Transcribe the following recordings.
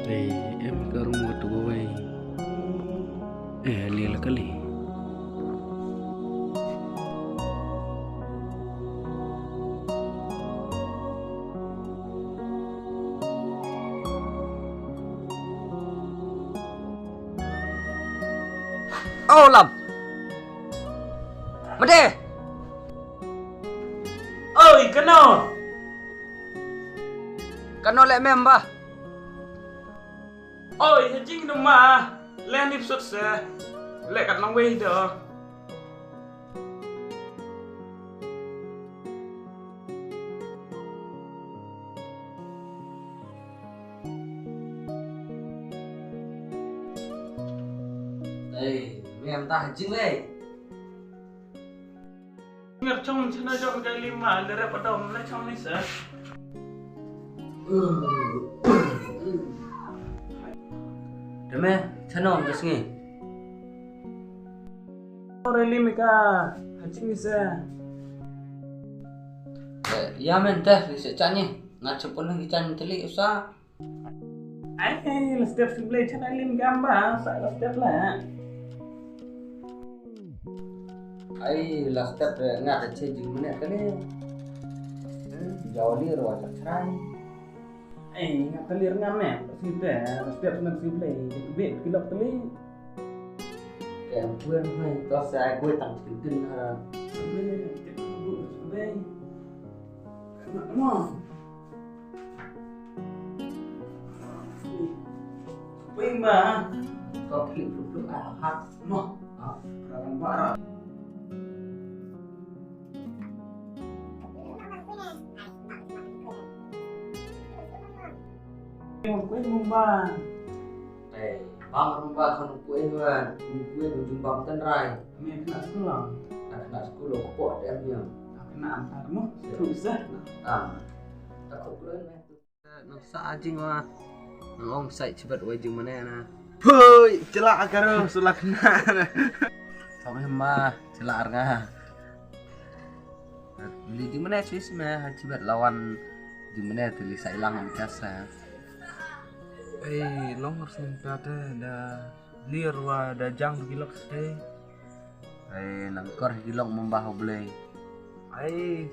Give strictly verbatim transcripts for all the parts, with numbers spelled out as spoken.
Ei, em ka rung wa tu wei. Eh, li la kali. Oh, lam. Mede. Oi, kano? Kano le mem ba? Oi, ha jing no ma. Le nip sut se. Le kat nong wei do. Ei, mem ta ha jing le. Ngar chong chana jong ka lima le rep adom le chong ni sa. Deme chana om jasngi. Ore lima ka haching ni sa. Ya men teh ni sa chani. Ngat chapon ni chan teli usa. Ai, la step shu blei chana lim gam ba, sa la step la. Ai, la step eh, nga ta che jing mene kane. Jawli ro wa chak chrai. Ai, nga ta lir nga me, si te, la step shu blei, di tu be ki lok tali. Ke kuan mai, to sa ai kuan tang tin tin ha. Blei, step shu blei. Come on. Wing ba. Kau klik duduk ah hak. Noh. Ah, rakan bara. Wing ba. Ei, bang rumba khon kuin wan, kuin ujung bang tenrai. Kena sekolah. Nak kena sekolah ko pok dem ya. Kena antar mu. Terus ah. Ah. Takut kulo ni. Nang sa ajing wa. Nang ong sai chibat wa jing mana na. Hoi, celak karo sulak na. Sampai ma celak arnga. Li di mana sis me ha chibat lawan di mana tu li sai lang am kasa. Ei, long harus minta da da lir wa da jang tu gilok sate. Ei, nang kor gilok mamba ho blei. Ei,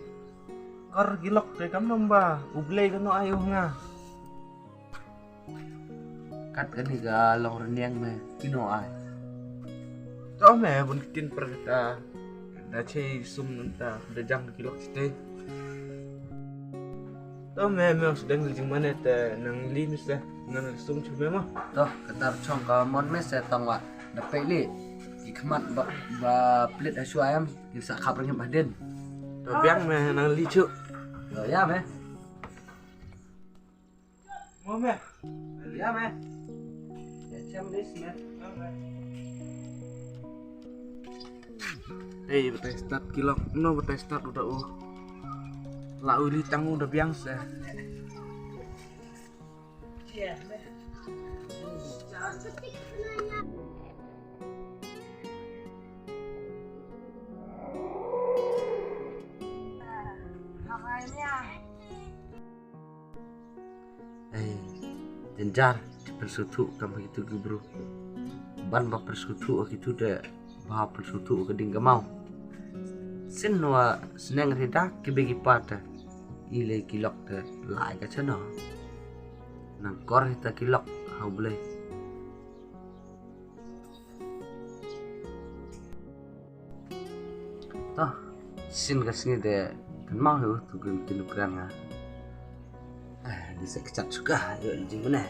kor gilok te kam mamba u blei kano ayo nga. Kat kani ka long rniang me kino ai. To me bun kitin per ta da chei sum nanta da jang ki lok chite. To me me os dang jing mane te nang li mi se nang sum chu me ma. To katar chong ka mon me se tong wa da pe li ki khmat ba ba plit ha shuwa em ki sa khap ring ba din. To biang me nang li chu. To ya me. Mo me. Ya me. Ya chem dis me. Ei, batai start kilok. No batai start udah u. La uli tangu udah biang se. Ei, jynjar, te pynsngewthuh kam ha kitu ki bru. Ban ba pynsngewthuh ha kitu te ba pynsngewthuh ka ding ka maw. Sien wa sneng rida ki begi pata. Ile ki lok te lai ka chano. Nang kor hita ki lok ha u Blei. To, sien ka sngi de kan mau hu tu kan tin kran nga. Ah, di sa kechat suka yo jing mana.